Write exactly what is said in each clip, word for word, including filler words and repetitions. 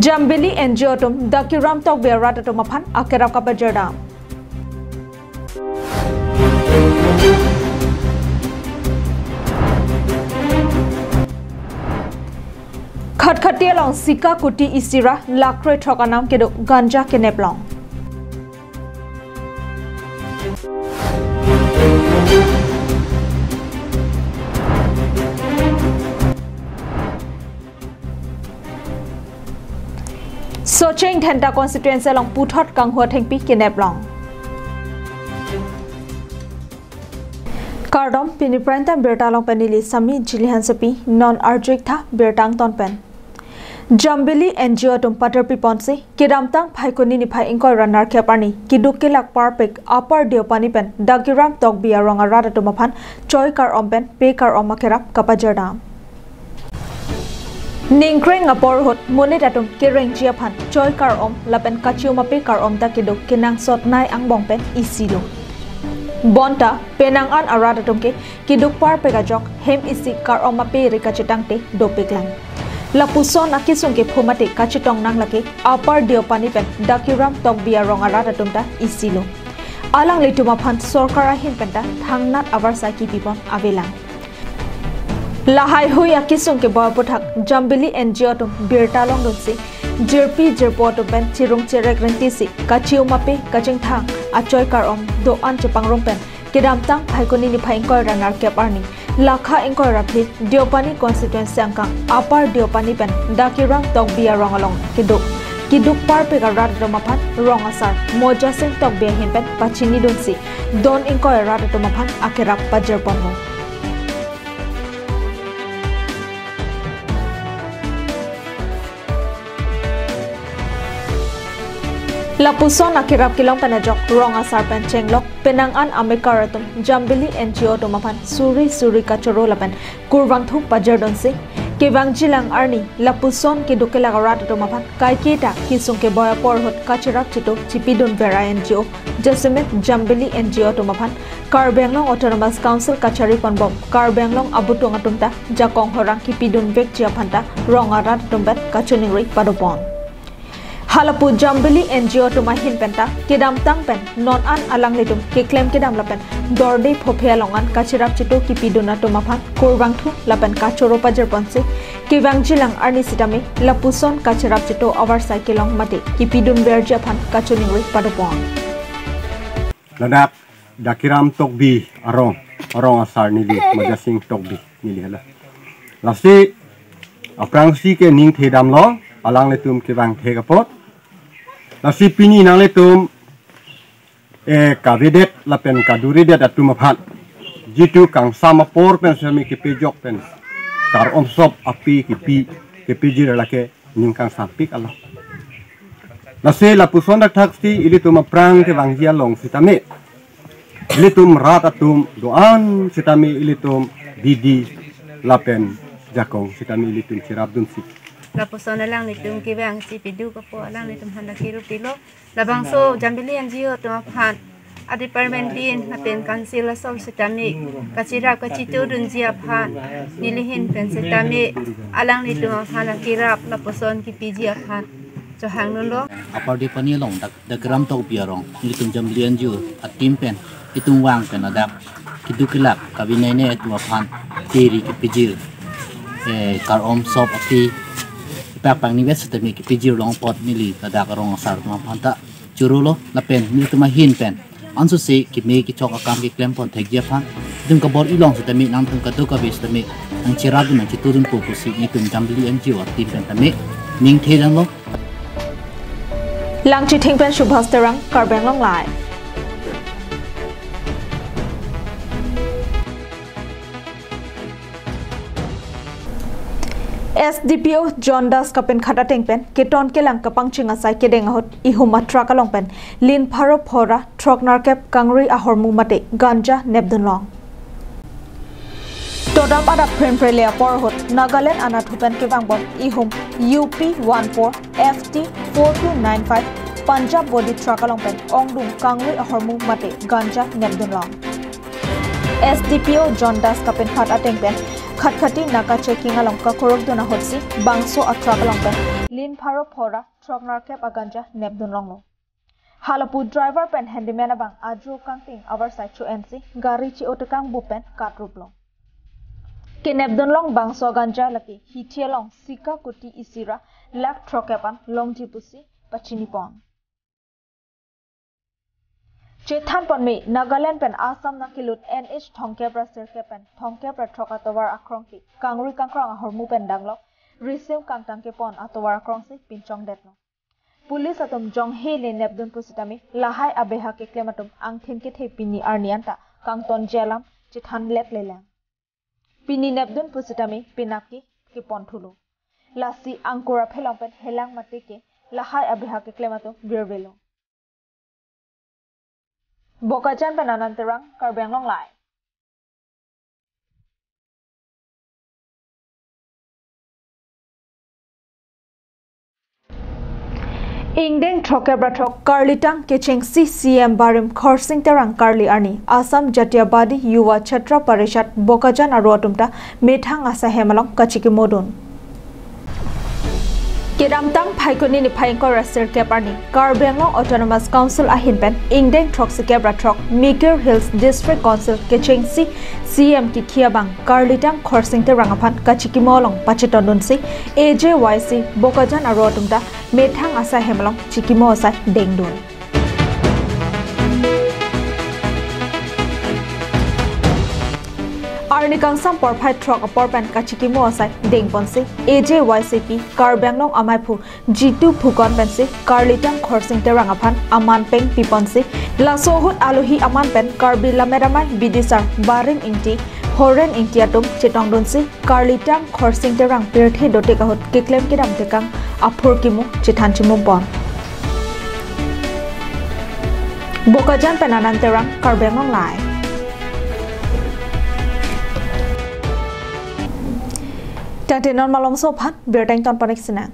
Jambili N G O atum Dakiram Tokbi arat atum aphan akerap kapajir dam. Khatkhati along Sikakuti isi ra lakh kre throk anam kedo ganja kenep long. Socheng Dhenta constituency along puthot kanghu athengpi kenep long. Kardom, pini prime time birta along pen neli Sami Jili Hansepi, non arju-ik tha birta angton pen. Jambili N G O atum paterpi ponsi, kedamtang Phaikuni niphai ingkoi ra nerkep arni, keduk kelak parpik Upper Deopani pen Dakiram Tokbi arong arat atum aphan choi kar-om pen pe kar-om akerap kapajir dam. Ningkreng apor ahut monit atum kerengji aphan choi kar-om lapen kachiumape kar-om ta kedo kenangsot nei angbong pen isi lo. Bonta penang an arat atum ke keduk parpik ajok hem isi kar-om ape ri kachetangte dopik lang. Lapuson akesung kepho mate kachetong nang lake Upper Deopani pen Dakiram Tokbi arong arat atum ta isi lo. Alanglitum aphan sorkar ahin pen ta thangnat avarsai kipipon avelang. Lahaihui akesung keboi aputhak Jambili N G O atum birta longdunsi, jirpi jirpo atum pen chirung chirek rentisi kachiumape kachingthang achoi kar-om do-an chepangrung pen kedamtang Phaikuni niphai ingkoi ra nerkep arni lakha ingkoi ra phli Deopani constituency angkang Upper Deopani pen Dakiram Tokbi arong along kedo keduk parpik arat atum aphan rong asar Moja Sing Tokbi ahin pen pachinidunsi don ingkoi arat atum aphan akerap pajir ponlo. Lapuson akerap kelong pen ajok rong asar pen chenglok penang an amekar atum Jambili N G O atum aphan suri suri kachoro lapen kurvangthu pajirdunsi, kevangjilang arni lapuson keduk kelak arat atum aphan kaiketa kesung keboi apor ahut kacherap chitu chipidunver a N G O jasemet Jambili N G O atum aphan Karbi Anglong Autonomous Council kachari ponbom Karbi Anglong abutung atum ta jakong horang kipidunvekji aphan ta rong arat atum pen kachiningri padopon. Halapu Jambili N G O atum ahin pen ta kedamtang pen non an alanglitum keklem kedam lapen dorde phophe along an kacherap chitu kipidun atum aphan kurvangthu lapen kachoro pajir ponsi, kevangjilang arni sitame lapuson kacherap chitu avarsai kelong mate kipidunverji aphan kachiningri padopon. Ladak Dakiram Tokbi arong, arong asar neli, Moja Sing Tokbi neli hala. Lasi aphrangsi ke ningthe damlo, alanglitum kevangthe apot. Lasi pini nanglitum, eh, kavedet lapen kaduridet atum aphan, jitu kangsam apor pen sami kepejok pen kar-om sop ape kepi, kepejir lake ning kangsampik alo. Lasi lapuson dak thaksi ilitum aphrang kevangji along sitame, ilitum rat atum do-an sitame ilitum didi lapen jakong sitame ilitum cherapdunsi. Lapuson alanglitum kevangsi piduk apot alanglitum aphan dak kiru pilo. Labangso Jambili N G O atum aphan a department din lapen council asong sitame kacherap kachitudunji aphan neli ahin pen sitame alanglitum aphan akerap lapuson kipiji aphan chohangdunlo. Upper Deopani along Dak-, Dakiram Tokbi arong nelitum Jambili N G O a team pen itum vang pen ladak keduk kelak kavinai ne atum aphan teri kepijir, eh, kar-om sop ape pakpak nivet sitame kepijir long apot neli ladak arong asar atum aphan ta chorolo lapen nelitum ahin pen ansose keme kechok akam keklem pon thekji aphan, itum kabor-i along sitame nangtum kadokave sitame nangcherapdun nangchitudunpo pusi nelitum Jambili N G O a team pen tame ningthe damlo. Langchithing pen Subhas Terang, Karbi Anglong Live. S D P O John Das kapenkhat ateng pen keton kelang kapangcheng asai kedeng ahut ihum a truck along pen lin pharo phora throk nerkep kangri ahormu mate ganja nepdun long. Todap adap premprele apor ahut Nagaland anatthu pen kevangbom ihum U P one four F T four two nine five Punjab body truck along pen ongdung kangri ahormu mate ganja nepdun long. S D P O John Das kapenkhat ateng pen Khatkhati naka checking along kakorokdun ahutsi bangso a truck along pen lin pharo phora throknerkep aganja nepdun longlo. Halapu driver pen handyman abang ajo kangting avarsai cho-ensi gari chi-otekang bu pen katruplo. Kenepdun long bangso aganja lake hithi along sika kuti isi ra lakh throkkep an longji pusi pachinipon. Chethanpon me, Nagaland pen Assam nangkelut N H thomkep ra sirkep pen thomkep ra throk atovar akrong ke kangri kangkrong ahormu pen damlo, risim kangtang kepon atovar akrongsi pinchongdetlo. Police atum jonghe le nepdun pusitame lahai abeha keklem atum angthin kethe pini arni anta kangtonji alam chethanlet lelang. Pini nepdun pusitame penap ke kepon thulo. Lasi angkur aphelong pen helang mate ke lahai abeha keklem atum virvelo. Bokajan pen Anand Terang, Karbi Anglong Live. Ingdeng throkkep ra throk karlitang kechengsi C M barim Khorsing Terang karli arni Assam Jatiyabadi Yuva Chhatra Parishad Bokajan aro atum ta methang asai hem along kachikimodun. Kedamtang Phaikuni niphai ingkoi ra sirkep arni Karbi Anglong Autonomous Council ahin pen ingdeng throksikep ra throk Mikir Hills District Council kechengsi C M kithi abang karlitang Khorsing Terang aphan kachikimo along pachetondunsi A J Y C Bokajan aro atum ta methang asai hem along chikimo asai dengdun. Arni kangsam porphai throk apor pen kachikimo asai dengponsi A J Y C P Karbi Anglong amaiphu Jitu Phukan pensi karlitang Khorsing Terang aphan aman peng piponsi laso ahut alohi aman pen Karbi Lammet Amei Bidisar Barim Ingti, Horen Ingti atum chetongdunsi karlitang Khorsing Terang pirthe dotik ahut keklem kedam tekang aphurkimo chethan chimumpon. Bokajan pen Anand Terang, Karbi Anglong Live. Tangte non malomso aphan birta ingtonpon-ik sinang.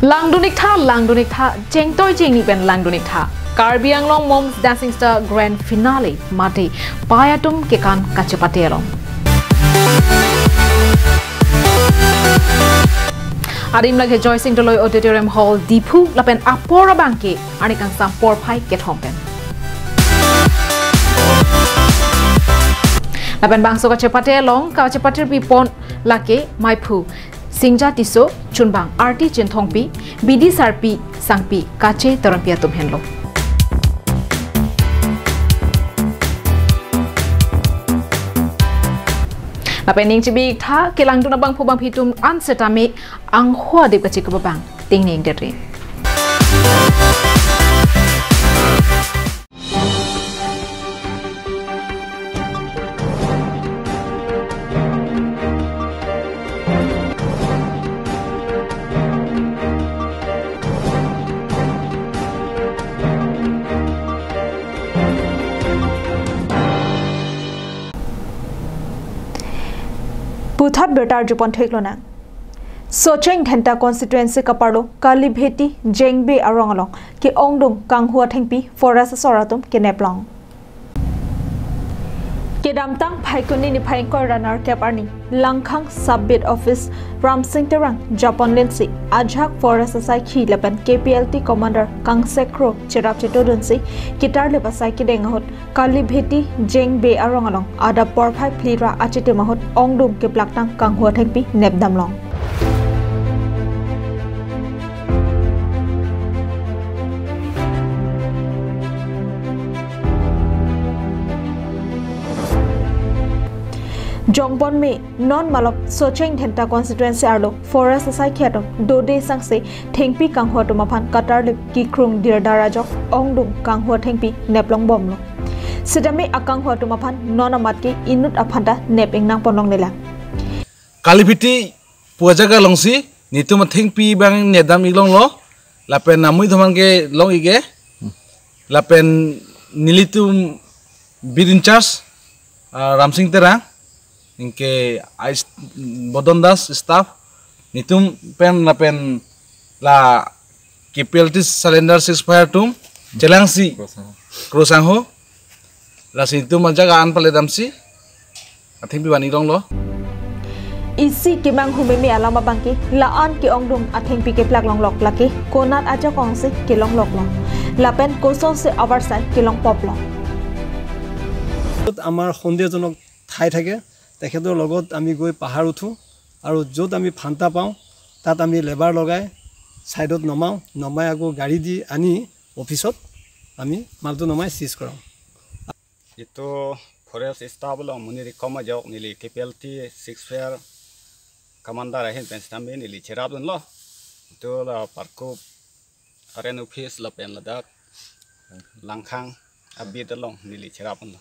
Langdun-iktha, langdun-iktha, chengtoi chengni pen langdun-iktha. Karbi Anglong Mom's Dancing Star Grand Finale mate pei atum kekan kachepate along. Adim lake Joysing Doloi Auditorium Hall, Diphu, lapen apor abangke arni kangsam porphai kethom pen. Lapen bangso kachepate along kachepatir pipon lake maiphu Singja Tisso, chunbang Arti Chinthongpi, Bidisarpi Sangpi, Kache Teronpi atum henlo. Lapen ning chibi-iktha, kelangdun abangphu bangphi atum an setame angho adip kachekup abang ting ning dere. Puthot birta arjupon theklonang. Socheng Dhenta constituency kaparlo Kalibheti Jengbe arong along ke-ongdung kanghu athengpi forest asor atum keneplong. Kedamtang Phaikuni niphai ingkoi ra nerkep arni Langkhang Sub Beat Office Ramsing Terang japon lensi ajahak forest asaikhi lapen K P L T commander Kangsekro cherap chetodunsi ketarlip asai kedeng ahut Kalibheti Jengbe arong along adap porphai phli ra achitim ahut ongdung keplaktang kanghu athengpi nepdamlong. Jongpon me non malom Socheng Dhenta constituency arlo forest asaikhi atum dode sangse thengpi kanghu atum aphan katarlip kikrung dirdar ajok ongdung kanghu athengpi neplongbomlo. Sitame akanghu atum aphan non amat ke inut aphanta nep ingnangpon longlelang. Kalibheti pu ajaga alongsi netum athengpi abang nepdam-iklonglo, lapen namui doman ke long-ik-e, lapen nelitum beat in charge, ah, Ramsing Terang, Anke ais Bodon Das staff, netum pen lapen la K P L T cylinder ceasefire atum chelangsi Kro Sangho. Lasi netum ajak an pale damsi athengpi bani longlo. Isi kemang humeme alam abangke la-an ke-ongdung athengpi keplak longlok lake konat ajakongsi kelongloklo. Lapen kosonsi avarsai kelongpoplo. য'ত আমাৰ সন্দেহজনক ঠাই থাকে, তেখেতৰ লগত আমি গৈ পাহাৰ উঠোঁ আৰু য'ত আমি ফান্তা পাওঁ, তাত আমি লেবাৰ লগাই ছাইডত নমাওঁ, নমাই আকৌ গাড়ী দি আনি অফিচত আমি মালটো নমাই চিজ কৰাওঁ। Itum forest staff along monit rikom ajok neli K P L T ceasefire commander ahin pen sitame neli cherapdunlo. Itum la Parkup R N office lapen ladak Langkhang abit along neli cherapdunlo.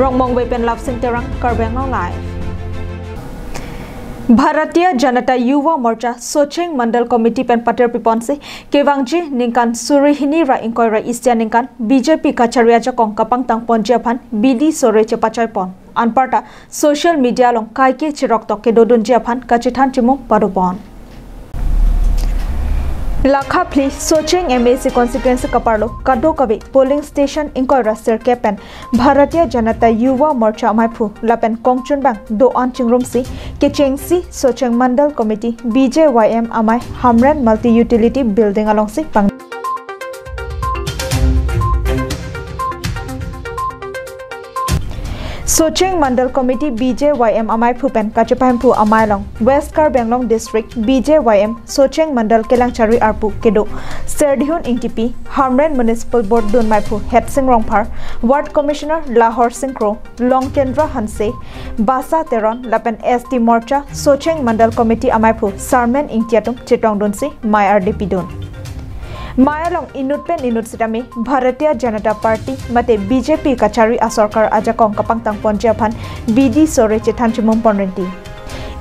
Rongmongve pen Lapsing Terang, Karbi Anglong Live. Bharatiya Janata Yuva Morcha Socheng Mandal Committee pen patir piponsi kevangji ningkan suri hini ra ingkoi ra isi aningkan B J P kachari ajakong kapangtang ponji aphan bidi sore chepachoipon. Anparta social media along kaike cheroktok kedodunji aphan kachethan chimung padopon. Lakha phli Socheng M A C constituency kaparlo kadokave polling station ingkoi ra sirkep pen Bharatiya Janata Yuva Morcha amaiphu lapen kongchunbang do-an chingrumsi kechengsi Socheng Mandal Committee B J Y M amei Hamren Multi Utility Building alongsi pang. Socheng Mandal Committee B J Y M amaiphu pen kachepahemphu amei along West Karbi Anglong District B J Y M Socheng Mandal kelangchari arpu kedo Serdihun Ingtipi, Hamren Municipal Board dunmeiphu Hetsing Rongphar, Ward Commissioner Lahor Sing Kro, Longkendra Hanse, Basa Teron lapen S T Morcha Socheng Mandal Committee amaiphu Sarmen Ingti atum chetongdunsi mei ardi pidun. Mei along inut pen inut sitame Bharatiya Janata Party mate B J P kachari asorkar ajakong kapangtang ponji aphan bidi sore chethan chimung pon rinti.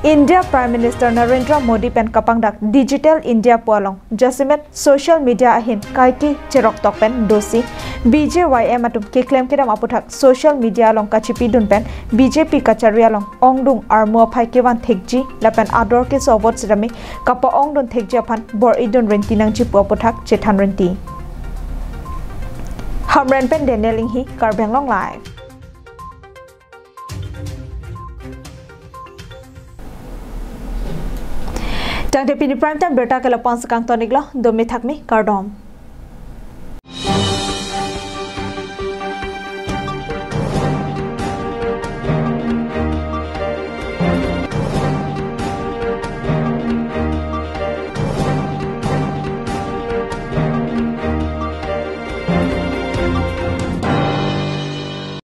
India Prime Minister Narendra Modi pen kapangdak Digital India pu along jasemet social media ahin kaike cheroktok pen dosi B J Y M atum keklem kedam aputhak social media along kachipidun pen B J P kachari along ongdung armu aphai kevan thekji lapen ador keso avot sitame kapa-ongdun thekji aphan bor-idun rinti nangji pu aputhak chethan rinti. Hamren pen Daniel Inghi, Karbi Anglong Live. Tangte pini prime time birta ke lapu-an si kangton-iklo, dome thakme, kardom.